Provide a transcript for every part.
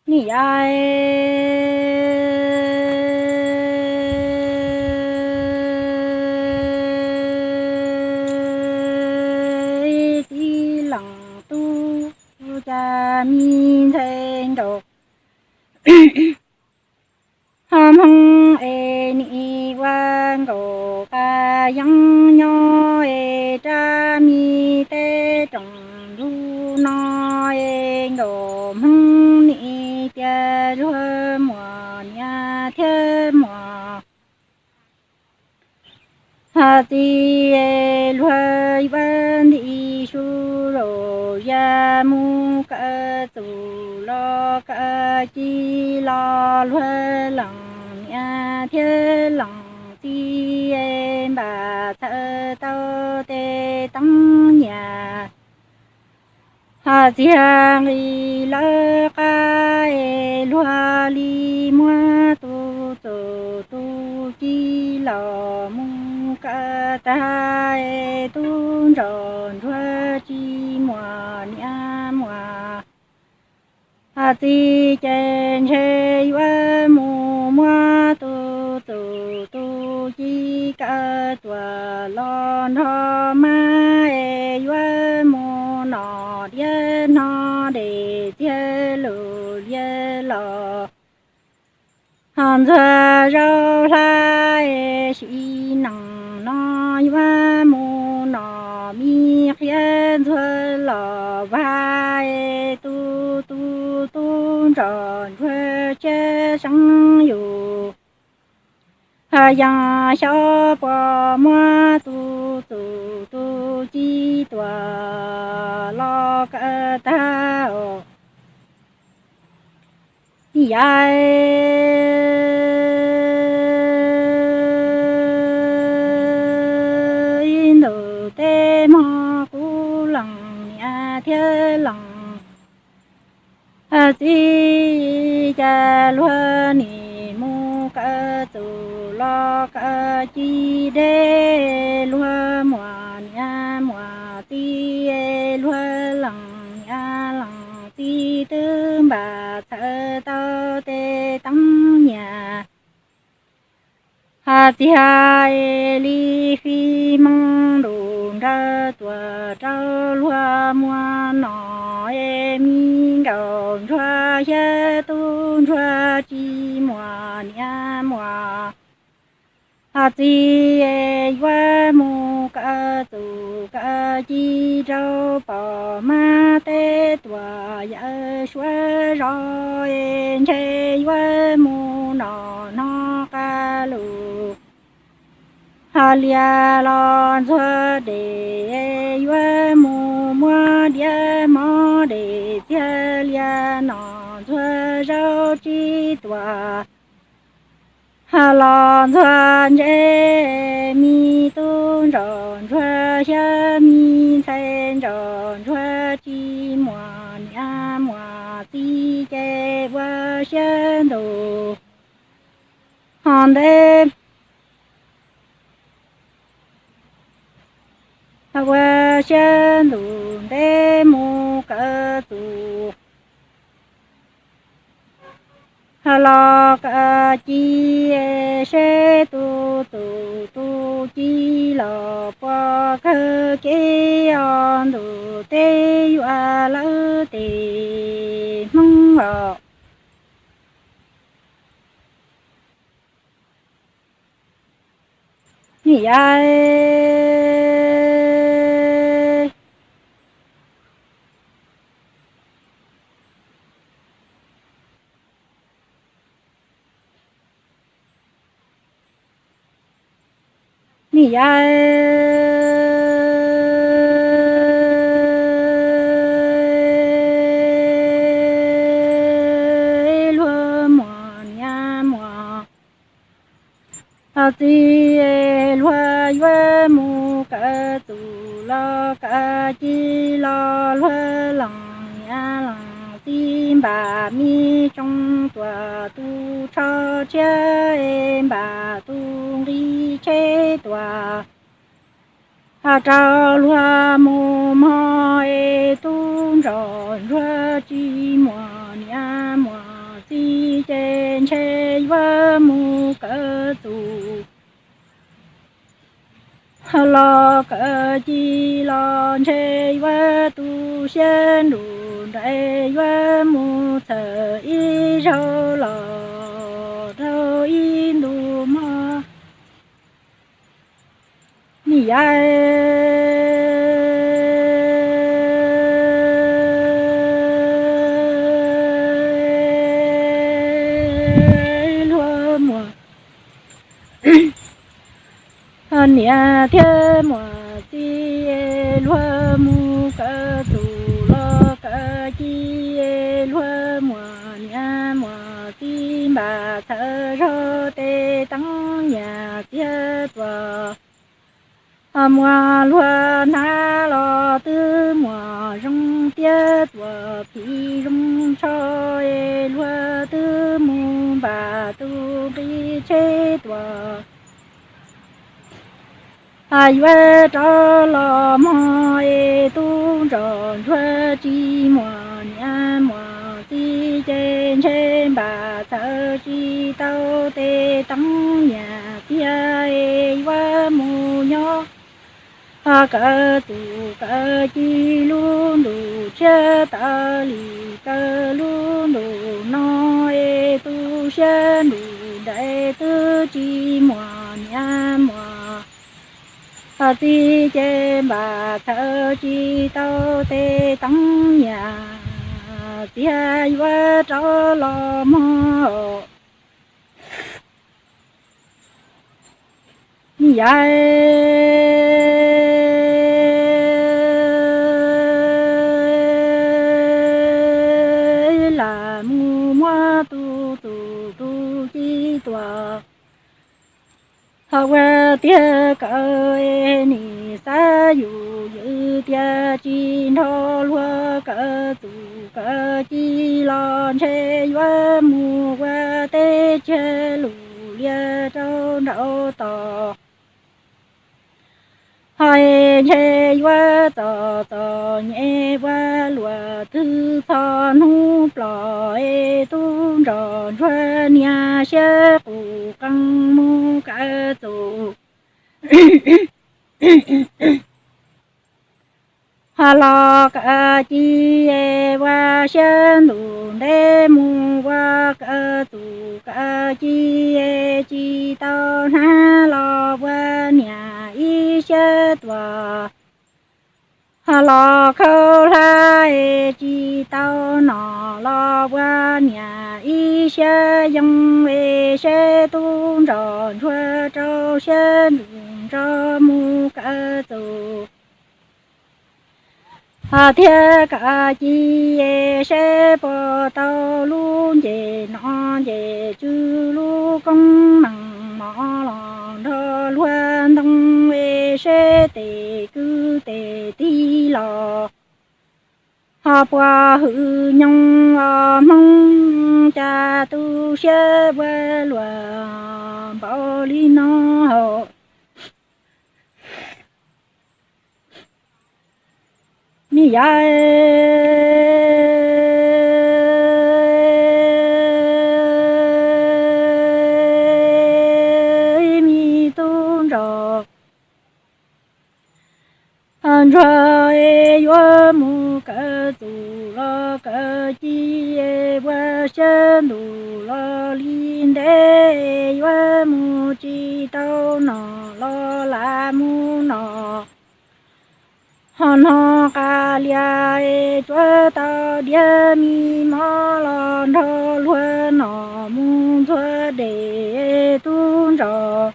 Nim yam txiv leej tub cas me ntxhais nraug, ho Hmoob es nim ua nkaus qas yeeb nyob es rab me teb roos ntuj no es nkaus Hmoob nim tias luag muaj niam thiab muaj txiv, luag yuav nti su rau yaj mus kawm txuj los kawm ci los luag leej niam thiab leej txiv npaj txhawj tau tej teeb nyiaj, ho txiag nqi lawv qab es luag li muab tus txuj tus ci los mus kawm tag es tub ntsoj ntsuag tsis muaj niam muaj txiv ces ntshe yuav mus muab tus txuj tus ci kawm tuag los nrog mab es yuav mus noj diav noj dej txiag lug liab los ho ntxuag zaub hlab es sim neej no yuav mus noj me qhiav ntxuag los vag es tus tus tub ntsoj ntsuag tshiab seeb yus ho yeej xyov puas muab tus txuj tus ci tuag los kawm tag. Yam ntug teb hmo kuv leej niam thiab leej txiv cas luag nim mus kawm txuj los kawm ci deb, luag muaj niam muaj txiv, luag leej niam leej txiv twb npaj txhawj tau tej teeb nyiaj, ho txiag li fij hmoo ntuj nrawm tuaj rau luag muab noj es me nkauj ntsuag thiab tub ntsuag tsis muaj niam muaj txiv, yuav mus kawm txuj kawm ci rau pog mab teb tuaj yawm suav zos es ntshe yuav mus noj noj qab lug, ho liaj los ntxuag dej, yuav mus muab diav mov dej txiag liaj noj ntxuag zaub tsib tuaj, ho los ntxuag ntse me tub ntsoj ntsuag thiab me ntxhais ntsoj ntsuag tsis muaj niam muaj txiv ces ua siab ntuj ho ntev, ua siab ntuj ntev mus kawm txuj los kawm ci, seb tus txuj tus ci los puas kawg kev os, ntuj teb yuav lawv tej hmoob os. Nim yam nim yam luag muaj niam muaj txiv, luag yuav mus kawm txuj los kawm ci los luag leej niam leej txiv npaj me tsoos tuaj, tus tsho tshiab npaj tus nqi tsheb tuaj, ho rau luag mus mog es tub ntsoj ntsuag tsis muaj niam muaj ces ntshe yuav mus kawm txuj los kawm ci los ntshe yuav tu siab nrug nraim yuav mus txhawm ib zaug los rau ib ntu mog. Niam yau luag muam, niam thiab muam txiv luag mus kawm txuj los kawm ci, luag muam niam muam txiv npaj txhawm zog tej teeb nyiaj txiag tuaj. Muaj luag hnav los twb muaj zoo tiag, tuaj phim zoo tsho, luag twb mus npaj tus nqi tsheb tuaj. Yuav rov los mog es tub ntsuag ntsuag tsis muaj niam muaj txiv ces ntshe npaj txhawm tsis tau tej teeb nyiaj txiag es yuav mus nyob kawm txuj kawm ci lub ntuj tshiab tas li kawg lub ntuj no es tu siab nrug nraim twb tsis muaj niam muaj txiv ces npaj txhawm tsis tau tej teeb nyiaj txiag yuav rov los mog. Niam yau lam mus muab tus txuj tus ci tuaj. Ho ua tiag kawg nim xav yus yws tias tsis nrog luag kawm txuj kawm ci los ntshe yuav mus ua teb tsav lug lias rau nraum toj. Ho ntshe yuav txom txom nyem ua luaj twg txog hnub ploj es tub ntsuag ntsuag niag siab qus qees mus kawm txuj ho los kawm ci es ua siab ntuj ntev mus ua kawm txuj kawm ci es tsis tau hnab los ua niam ib siab tuaj. Ho los khaub hlab es tsis tau nom los ua niam ib siab yoo es seb tub ntsuag ntsuag rau siab ntuj ntso mus kawm txuj ho thiab kawm ci es seb puas tau lub ncej no ncej tswv lub koob meej mom los nrog luag ntoo es seb tej kwv tej tij los ho puas hwm nyoog os Hmoob, cas tu siab ua luaj npaum li no hauv. Niam yau, me tub ntsuag, ntsuag es yuav mus kawm txuj los kawm ci es ua siab ntuj los li ntev yuav mus tsis tau nom los lam mus nom. Ho no qas lias es tsuav tau diav me mov los nrog luag nom mus ntxuag dej tub ntsuag.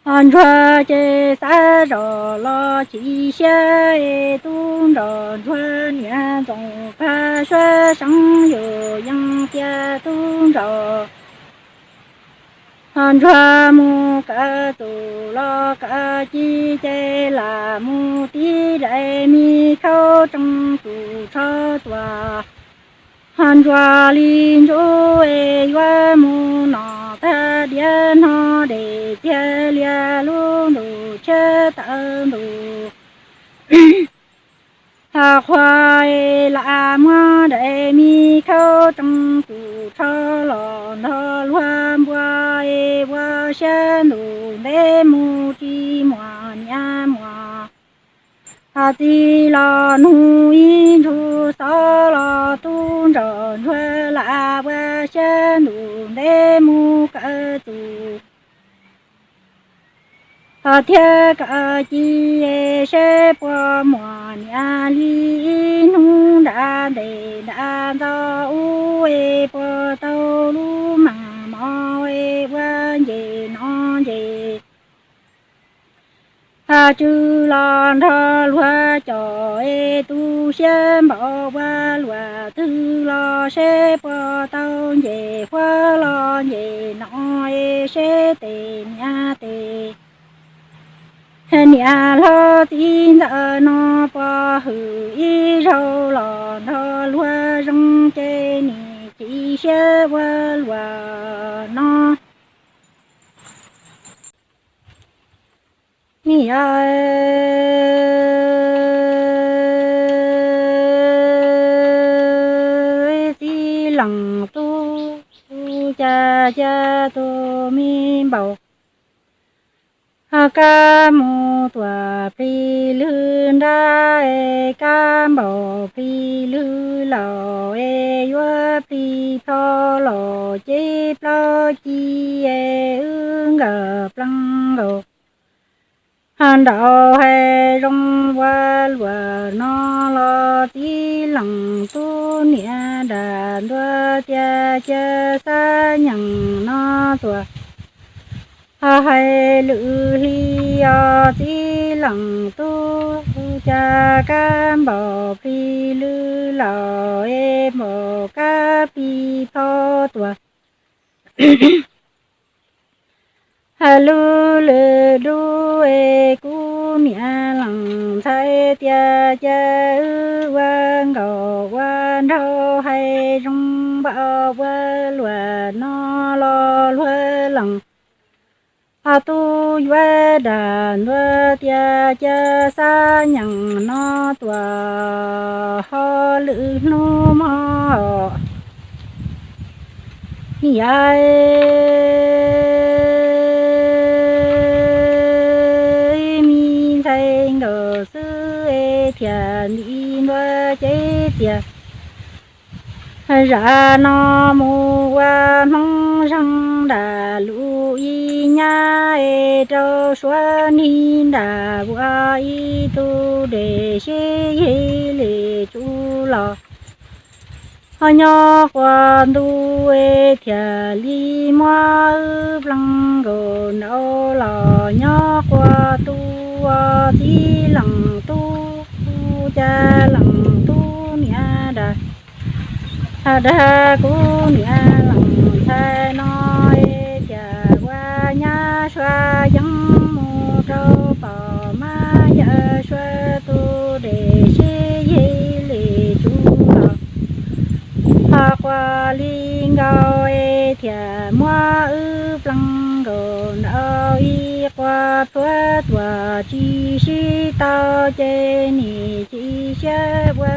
Ho ntsuag ces xav zoj los chim siab es tub ntsuag ntsuag niam ntxoov pab suav seev yus yees tias tub ntsuag ho ntsuag mus kawm txuj los kawm ci ces lam mus tib daim me khaub tseem txuj tsho tuaj. Ho ntsuag li ntsuj es yuav mus nom tag diav no dej txiag lias lub ntuj siab tawv ntus. Ho qhua lam muab daim me khaub rooj tus rho los nrog luag npua es ua siab ntus ntev mus tsis muaj niam muaj txiv los nug ib ntsug xov los tub nrog ntsuag lam ua siab ntus ntev mus kawm txuj thiab kawm ci es seb puas muaj niam li ib hnub nram ntes nram ntxo ub es puas tau lub meej mom es ua nce no nce tswv los nrog luag coj es tu siab npaum ua luaj twg los seb puas tau nce huab los nce no es seb tes niam tes niam hlob txiv ntxawm no puas hwm ib zaug los nrog luag zoo ces nim chim siab ua luaj no. Niam txiv leej tub, cas cia tus me npaum kab mus tuam plig lwg nrab es kab npaum plig lwg laus es yuav plig plho los ces plaub ci es wb nkawm plees nkaus. Ho nraum hais zoo ua luaj no los txiv leej tub niam dam ntua tias cia xab nyeem no tuam. Ho hais lwm hli os txiv leej tub, cas kab npaum plig lwg laus es npaum kab plig plho tuam. Hais lub lwm dub es kuv niam leej ntxhais tias cia wb ua nkaus ua nraug hais zoo npaum ua luaj no los luag leej tub yuav dam ntua tias cia xab nyeem no tuam ho lwm hnub mog. Niam me ntxhais nkawd xwb es thiaj li ntua cev txias. Zam no mus ua Hmoob zeeg nram lub ib nyab es rau suav nrig nram ua ib tug dej sib yig li tsuv los. Ho nyob qua ntu es thiaj li muab wb plees nkaus nraud los nyob qua tu txiv leej tub, cas leej tub niam dam, dag kuv niam leej ntxhais no es thiaj ua nyab sua yeeb mus rau pom mab yawm sua tus dej sib yig li tsuv los. Ho qua li nkaus es thiaj muab wb plees nkaus nraud ib qua plhuav tuam tsis sib tau ces nim chim siab ua